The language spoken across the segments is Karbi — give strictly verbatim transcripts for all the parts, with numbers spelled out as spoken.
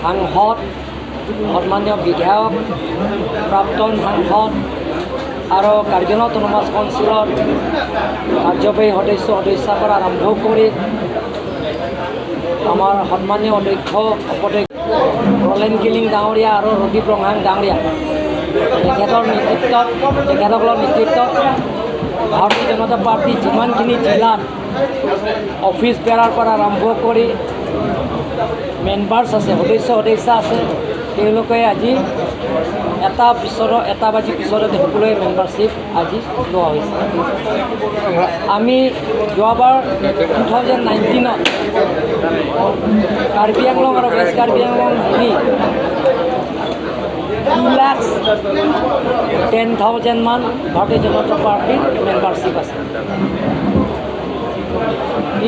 সাংসদ, সন্মানীয় বিধায়ক, প্ৰাক্তন সাংসদ আৰু কাৰ্বি আংলং অট'নমাছ কাউন্সিলৰ কাৰ্যবাহী সদস্য সদস্যাৰ পৰা আৰম্ভ কৰি আমাৰ সন্মানীয় অধ্যক্ষ, উপাধ্যক্ষ ৰলেন কিলিং ডাঙৰীয়া আৰু ৰদীপ ৰংহাং ডাঙৰীয়া, তেখেতৰ নেতৃত্বত, তেখেতসকলৰ নেতৃত্বত ভাৰতীয় জনতা পাৰ্টি যিমানখিনি জিলাত অফিচ বেৰাৰ পৰা আৰম্ভ কৰি মেম্বাৰ্ছ আছে, সদস্য সদস্যা আছে, তেওঁলোকে আজি এটা পিছৰ, এটা বাজি পিছতে সকলোৱে মেম্বাৰশ্বিপ আজি লোৱা হৈছে। আমি যোৱাবাৰ টু থাউজেণ্ড নাইনটিনত কাৰ্বি আংলং আৰু ৱেষ্ট কাৰ্বি আংলং মিলি টু লাখ টেন থাউজেণ্ড মান ভাৰতীয় জনতা পাৰ্টিৰ মেম্বাৰশ্বিপ আছে।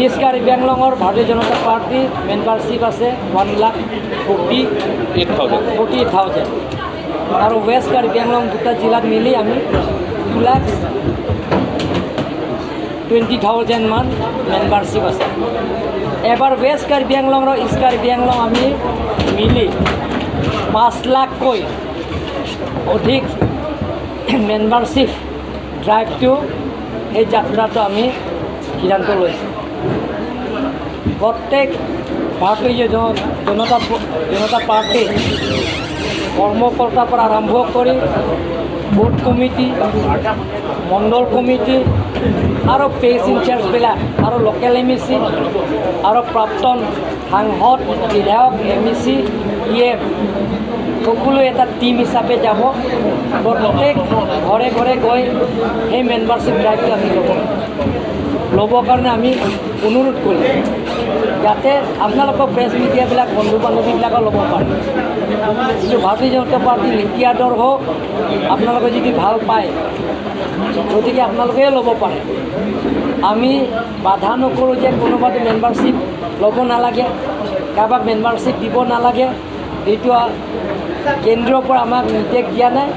ইষ্ট কাৰ্বি আংলঙৰ ভাৰতীয় জনতা পাৰ্টিৰ মেম্বাৰশ্বিপ আছে one lakh forty eight thousand. Forty eight thousand. আৰু ৱেষ্ট কাৰ্বি আংলং দুটা জিলাত মিলি আমি টু লাখ টুৱেণ্টি থাউজেণ্ড মান মেম্বাৰশ্বিপ আছে। এবাৰ ৱেষ্ট কাৰ্বি আংলং আৰু ইষ্ট কাৰ্বি আংলং আমি মিলি পাঁচ লাখকৈ অধিক মেম্বাৰশ্বিপ ড্ৰাইভটো, সেই যাত্ৰাটো আমি সিদ্ধান্ত লৈছোঁ। প্ৰত্যেক ভাৰতীয় জন-, জনতা প-, জনতা পাৰ্টিৰ কৰ্মকৰ্তাৰ পৰা আৰম্ভ কৰি বুথ কমিটি, মণ্ডল কমিটি আৰু পেজ ইনচাৰ্জবিলাক আৰু লোকেল এম ই চি আৰু প্ৰাক্তন সাংসদ, বিধায়ক, এম ই চি, ই এম সকলো এটা টিম হিচাপে যাব। প্ৰত্যেক ঘৰে ঘৰে গৈ সেই মেম্বাৰশ্বিপ ড্ৰাইভটো আমি ল'ব, ল'বৰ কাৰণে আমি অনুৰোধ কৰিম, যাতে আপোনালোকৰ প্ৰেছ মিডিয়াবিলাক, বন্ধু বান্ধৱীবিলাকেও ল'ব পাৰে। কিন্তু ভাৰতীয় জনতা পাৰ্টীৰ নীতি আদৰ্শ আপোনালোকে যদি ভাল পায়, গতিকে আপোনালোকে ল'ব পাৰে। আমি বাধা নকৰোঁ যে কোনোবাটো মেম্বাৰশ্বিপ ল'ব নালাগে, কাৰোবাক মেম্বাৰশ্বিপ দিব নালাগে, এইটো আ-, কেন্দ্ৰৰ পৰা আমাক নিৰ্দেশ দিয়া নাই।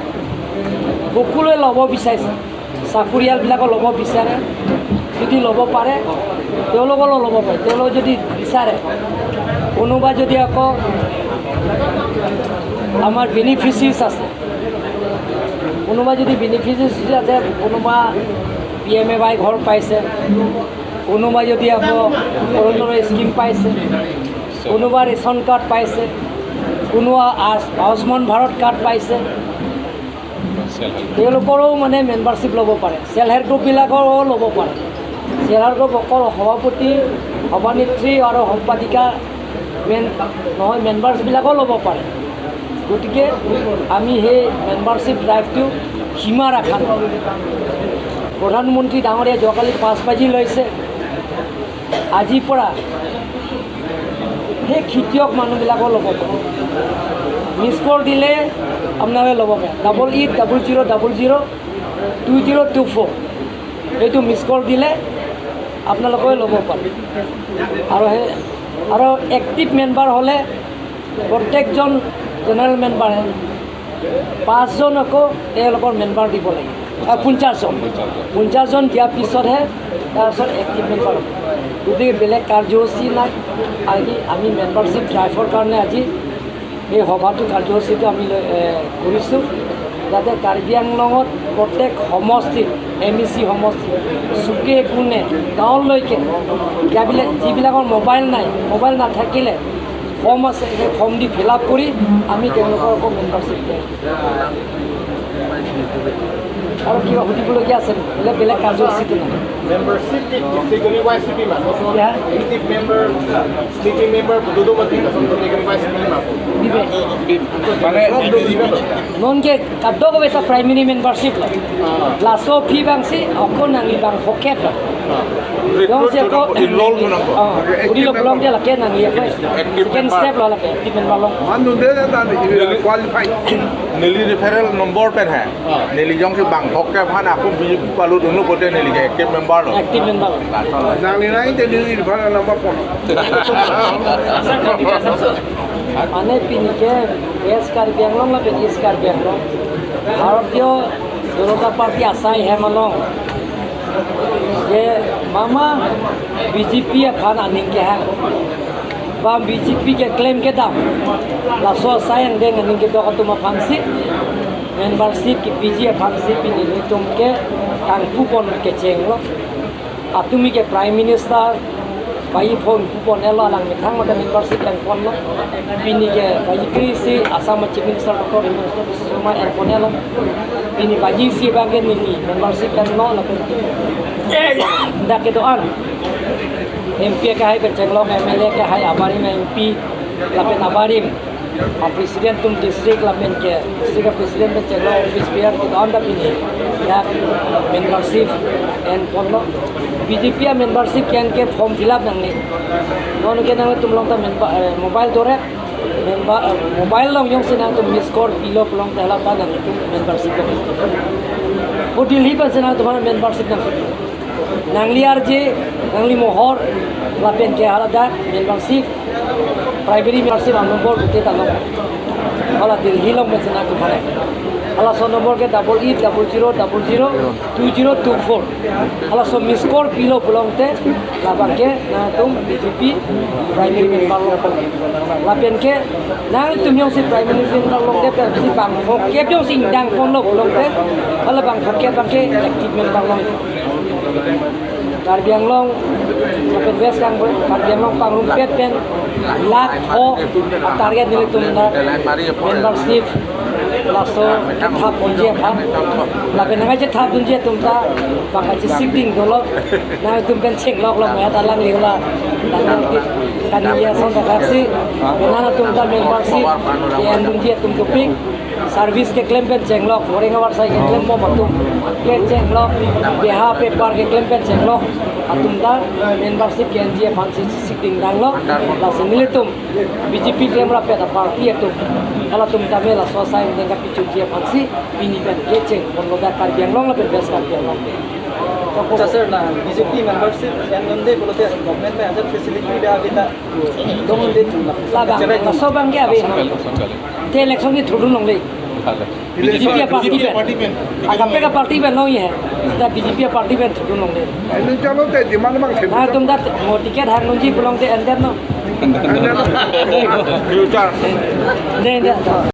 সকলোৱে ল'ব বিচাৰিছে, চাকৰিয়ালবিলাকে ল'ব বিচাৰে, যদি ল'ব পাৰে তেওঁলোকেও ল'ব পাৰে। তেওঁলোকে যদি বিচাৰে, কোনোবা যদি আকৌ আমাৰ বেনিফিচিয়াৰীজ আছে, কোনোবা যদি বেনিফিচিয়াৰীজ আছে, কোনোবা পি এম এ ৱাই ঘৰ পাইছে, কোনোবা যদি আকৌ অৰুণোদয় স্কিম পাইছে, কোনোবা ৰেচন কাৰ্ড পাইছে, কোনোবা আয়ুষ-, আয়ুষ্মান ভাৰত কাৰ্ড পাইছে, তেওঁলোকৰো মানে মেম্বাৰশ্বিপ ল'ব পাৰে। ছেল্ফ হেল্প গ্ৰুপবিলাকৰো ল'ব পাৰে। ছেল্ফ হেল্প গ্ৰুপ অকল সভাপতি, সভানেত্ৰী আৰু সম্পাদিকা মেন-, নহয়, মেম্বাৰ্ছবিলাকেও ল'ব পাৰে। গতিকে আমি সেই মেম্বাৰশ্বিপ ড্ৰাইভটো সীমা ৰখা নাই। প্ৰধানমন্ত্ৰী ডাঙৰীয়া যোৱাকালি পাঁচ বাজি লৈছে। আজিৰ পৰা সেই খেতিয়ক মানুহবিলাকেও ল'ব পাৰে। মিছ কল দিলে আপোনালোকে ল'ব পাৰে, double eight double zero' double zero' two zero' two four, এইটো মিছ কল দিলে আপোনালোকে ল'ব পাৰে। আৰু সেই, আৰু এক্টিভ মেম্বাৰ হ'লে প্ৰত্যেকজন জেনেৰেল মেম্বাৰে পাঁচজন আকৌ তেওঁলোকৰ মেম্বাৰ দিব লাগে, আ, পঞ্চাছজন। পঞ্চাছজন দিয়াৰ পিছতহে তাৰপিছত এক্টিভ মেম্বাৰ হ'ব। গতিকে বেলেগ কাৰ্যসূচী নাই। আজি আমি মেম্বাৰশ্বিপ ড্ৰাইভৰ কাৰণে আজি এই সভাটো, কাৰ্যসূচীটো আমি লৈ, এ, কৰিছোঁ, যাতে কাৰ্বি আংলঙত প্ৰত্যেক সমষ্টিত, এম ই চি সমষ্টিত, চুকে কোণে, গাঁৱলৈকে, যিবিলাক, যিবিলাকৰ মোবাইল নাই, মোবাইল নাথাকিলে ফৰ্ম আছে, সেই ফৰ্ম দি ফিল আপ কৰি আমি তেওঁলোকৰ আকৌ মেম্বাৰশ্বিপ দিয়াই দিম। আৰু কিবা সুধিবলগীয়া আছে নেকি? বেলেগ, বেলেগ কাৰ্যসূচীটো নাই। মেম্বাৰশ্বিপ কি কেটেগৰী ৱাইজ কি কিমান? Ya. Active member, sleeping member, dua-dua mati, category wise কি কিমান? Bibe. মানে Non ke kadokave ta primary membership lo. Laso aphi abang si ako nangli bang pocket lo. Recruit Dong si ako, enroll mo nang ko. Oh, udi lo belong dia lake nangli ako. Active Second member. Step lo lake, active member lo. Manu de na ta ni qualify. Neli referral number pen hai. Neli jongsi bang pocket aphan ako B J P palut unu pote neli ke active member lo. Active member lo. Nangli nai te neli referral number pon. Mane pini ke West Karbi Anglong lapen East Karbi Anglong, ভাৰতীয় জনতা পাৰ্টি আছাই hem along, je mama B J P aphan aning kehang. Bang B J P keklem kedam, laso asai angdeng aning kedok atum aphansi, membership kepiji aphansi pini nelitum ke kangpu pon kechenglo. Atumi ke Prime Minister, bai phone pu pon-elo, alang methang mate membership en ponlo. Pini ke bai kri si Assam Chief Minister Doctor Himanta Biswa Sarma en pon-elo. Pini bai si abang ke neli membership enlo lapen dak kedo-an M P akehai pen chenglok, M L A akehai abarim, M P lapen abarim, a president atum district lapen ke district president pen chenglok, office bearer kedo-an ta pini dak membership en ponlo. B J P a membership ke-en ke form fill up nangne. Non ke nangtum along ta member, eh, mobile dore, member, eh, mobile along jongsi nangtum miss call pilo pulote hala ta nangtum membership nang. O Delhi pensi nangtum hala membership nang. Nangli arje, nangli mohor, lapen ke hala dak membership, primary membership a number bute ta number. Hala Delhi along pensi nangtum hala. Halaso number ke double eight double zero double zero two zero two four. Halaso miss call pilo pulote, labang ke nangtum B J P primary member lo. Lapen ke nangtum jongsi primary member longle pensi bang phongkep jongsi ingdang ponlo pulote, hala bang phongkep abang ke active member lo. Karbi Anglong, lapen West Karbi, Karbi Anglong pangrumpet pen lakh pho a target nelitum dak membership laso thap ponji aphan. Lapen nangkachethap ponji atum ta bang kachesik ding dolo, nangtum pen chenglok lo, maya ta lang lila, nangtum kaningje ason ta kaksi, nangtum ta membership en ponji atum dopik. Service keklem pen chenglok, foreign avar sai keklem mo atum kechenglok, beha paper keklem pen chenglok atum ta membership ke-enji aphansi sik ding danglo. Lasi nelitum B J P klem rapet a party atum, halatum tame laso asai angdeng kapachunji aphansi pini pen kecheng ponlo dak Karbi Anglong lapen West Karbi Anglong. Sir, na B J P membership en nonde pulote government pen ajat facility da abita dong nonde. Labang, laso abang ke ave. Te election ni thudun longle. B J P a party pen. A kaprek a party pen long ye. Ta B J P a party pen thudun longle. Ini chalo te demand bang thil. Nangtum ta mo ticket hang nunji pulote en det no. Future. Ne, ne.